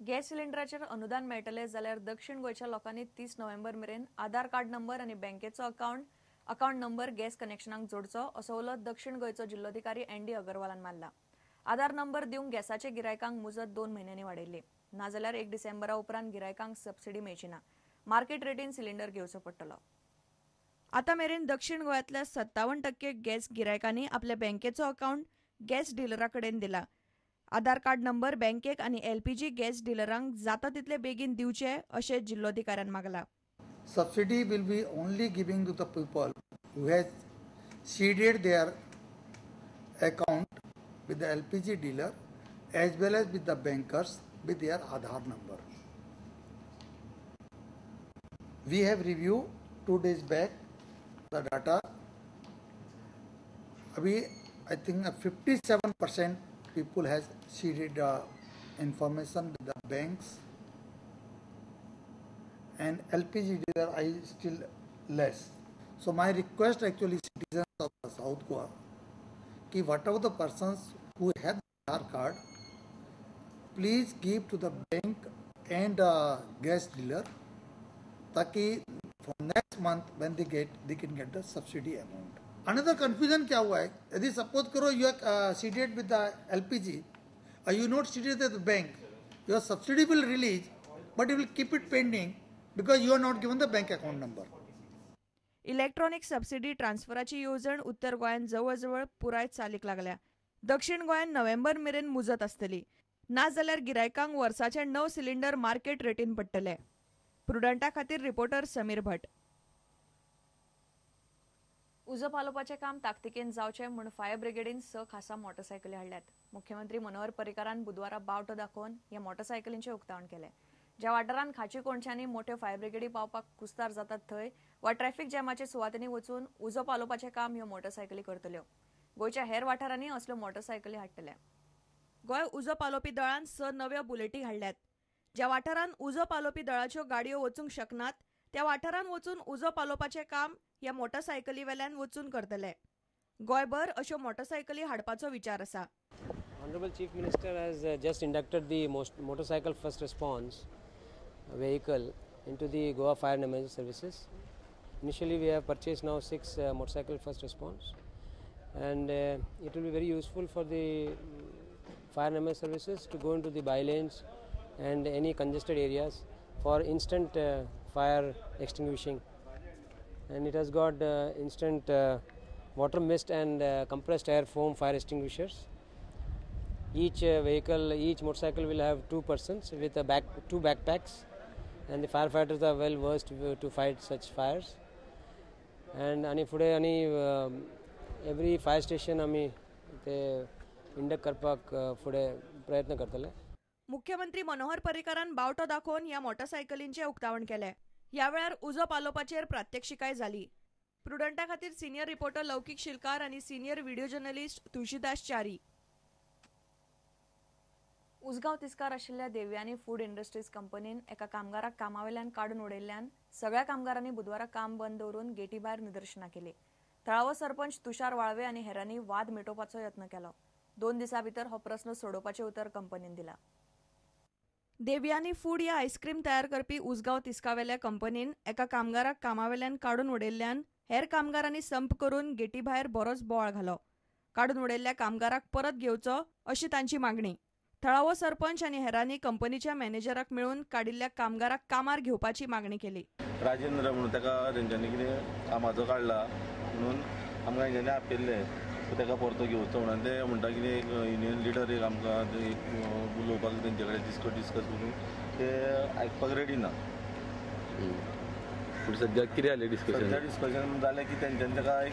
Gas सिलिंडराचेर अनुदान मेळटले जाल्यार दक्षिण गोंयच्या लोकांनी 30 नोव्हेंबर मेरेन आधार कार्ड नंबर आनी बँकेचो अकाउंट नंबर गॅस कनेक्शनाक जोडचो असो उलो दक्षिण गोंयचो जिल्लोधिकारी एन डी अगरवालान मारला. आधार नंबर दिवंक गॅसाचे गिरायकांक मुजत 2 म्हयन्यांनी वाडयल्ली. नाजाल्यार 1 डिसेंबरा उपरांत गिरायकांक सबसिडी मेळची ना. मार्केट रेटीन सिलिंडर घेवचो पडटलो. आतां मेरेन दक्षिण गोंयांतल्या 57% गॅस गिरायकांनी आपल्या बँकेचो अकाउंट गॅस डिलरा कडेन दिला. आधार कार्ड नंबर बँकेक आनी एलपीजी गॅस डिलरांक जाता तितले बेगीन दिवचे अशें जिल्लोधिकाऱ्यान मागला. Subsidy will be only giving to the people who has seeded their account with the LPG dealer as well as with the bankers with their Aadhaar number. We have reviewed 2 days back the data. Abhi I think 57% people has seeded information with the banks and LPG dealer I still less. So my request actually citizens of the South Goa ki whatever the persons who have the Aadhaar card, please give to the bank and gas dealer ताकि from next month when they get, they can get the subsidy amount. Another confusion क्या हुआ है, यदि suppose करो you are seeded with the LPG or you not seeded with the bank, your subsidy will release but you will keep it pending because you are not given the bank account number. Electronic subsidy ट्रान्सफराची येवजण उत्तर गोंयांत जवळजवळ पुराय चालीक लागल्या. दक्षिण गोंयांत नोव्हेंबर मेरेन मुजत आसतली. नाजाल्यार गिरायकांक वर्साचे 9 सिलिंडर मार्केट रेटीन पडटले. प्रुडंटा खातीर रिपोर्टर समीर भट. उजो पालोवपाचें काम ताकतिकेन जावचें म्हूण फायर ब्रिगेडीन 6 खासा मोटरसायकली हाडल्यात. मुख्यमंत्री मनोहर पर्रीकारान बुधवारा बावटो दाखोवन ह्या मोटरसायकलींचें उक्तावण केलें. ज्या वाठारांत खाची कोणशांनी मोठ्यो फायर ब्रिगेडी पावपाक कुस्तार जातात थंय वा ट्रॅफिक जॅमाचे सुवातेंनी वचून उजो पालोवपाचें काम ह्यो मोटरसायकली करतल्यो. गोंयच्या हेर वाठारांनी असल्यो मोटरसायकली हाडटले. गोंय उजो पालोवपी दळान 6 नव्यो बुलेटी हाडल्यात. ज्या वाठारांत उजो पालोवपी दळाच्यो गाडयो वचूंक शकनात त्या वाठारांत वचून उजो पालोवपाचें काम ह्या मोटरसायकली वेल्यान वचून करतले. गोंयभर अश्यो मोटरसायकली हाडपाचो विचार आसा. Honorable Chief Minister has just inducted the motorcycle first response vehicle into the Goa Fire and Emergency Services. Initially we have purchased now 6 motorcycle first response, and it will be very useful for the Fire and Emergency Services to go into the bylanes and any congested areas for instant fire extinguishing. And it has got instant water mist and compressed air foam fire extinguishers. Each vehicle, each motorcycle will have 2 persons with a 2 backpacks, and the firefighters are well versed to fight such fires. And ani fude ani every fire station ami te induct करपाक फुडे प्रयत्न करतले. मुख्यमंत्री मनोहर पर्रीकारान बावटो दाखोवन ह्या मोटरसायकलींचें उक्तावण केलें. ह्या वेळार उजो पालोवपाचेर प्रात्यक्षिकाय जाली. प्रुडंटा खातीर सिनियर रिपोर्टर लौकीक शिलकार आनी senior video journalist Tulsidas Chari. Usgao Tiskar आशिल्ल्या देवयानी फूड इंडस्ट्रीज कंपनीन एका कामगाराक कामावेल्यान काडून उडयल्ल्यान सगळ्या कामगारांनी बुधवारा काम बंद दवरून गेटी भायर निदर्शनां केली. थळावो सरपंच तुषार वाळवे आनी हेरांनी वाद मिटोवपाचो यत्न केलो. 2 दिसां भितर हो प्रस्न सोडोवपाचें उतर कंपनीन दिला. देवयानी फूड ह्या आयस्क्रीम तयार करपी उसगांव तिस्कावेल्या कंपनीन एका कामगाराक कामावेल्यान काडून उडयल्ल्यान हेर कामगारांनी संप करून गेटी भायर बरोच बोवाळ घालो. काडून उडयल्ल्या कामगाराक परत घेवचो अशी तांची मागणी. थळावो सरपंच आनी हेरांनी कंपनीच्या मॅनेजराक मेळून काडिल्ल्या कामगाराक कामार घेवपाची मागणी केली. राजेंद्र म्हणून ताका तेंच्यांनी कितें कामाचो काडला म्हणून आमकां हेंच्यांनी आपयल्लें ताका परतो घेवचो म्हणून ते म्हणटा कितें एक युनियन लिडर एक आमकां एक उलोवपाक तेंचे कडेन डिस्कस करून ते आयकपाक रेडी ना. पूण सद्याक कितें जालें डिस्कशन? सद्या डिस्कशन जालें की तेंच्यांनी ताका एक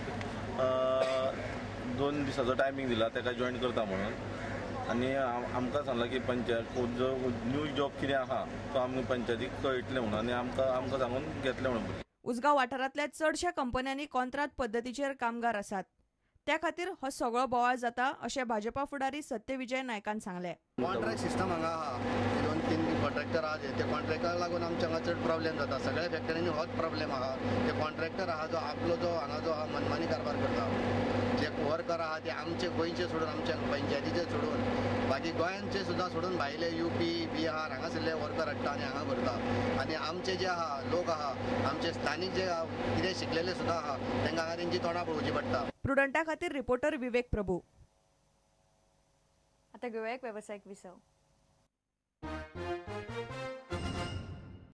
2 दिसाचो टायमींग दिला ताका जॉयन करता म्हणून, आनी आमकां सांगलां की पंचायत जो न्यू जॉब कितें आहा तो आमकां पंचायतीक कळटलें म्हणून आनी आमकां सांगून घेतलें म्हणून. उसगांव वाठारांतल्या चडश्या कंपन्यांनी कॉन्त्रात पद्दतीचेर कामगार आसात, त्या खातीर हो सगळो बोवाळ जाता अशें भाजपा फुडारी सत्यविजय नायकान सांगलें. कॉन्ट्रॅक्ट सिस्टम हांगा आहा, 2-3 कॉन्ट्रॅक्टर आहा, ते कॉन्ट्रॅक्टराक लागून आमच्या हांगा चड प्रॉब्लेम जाता. सगळ्या फॅक्टरींनी होच प्रॉब्लेम आहा. ते कॉन्ट्रॅक्टर आहा जो आपलो जो हांगा जो आहा मनमानी कारभार करता. जे वर्कर आहा ते आमचे गोंयचे सोडून, आमच्या पंचायतीचे सोडून, बाकी गोंयांचे सुद्दां सोडून भायले युपी बिहार हांगासरले दुसरे वर्कर हाडटा आनी हांगा भरता. आनी आमचे जे आहा लोक आहा, आमचे स्थानीक जे कितें शिकलेले सुद्दां आहा, तांकां हांगा तेंची तोंडां पळोवची पडटा. प्रुडंटा खातीर रिपोर्टर विवेक प्रभू. आता घेवया एक वेवसायीक विसव.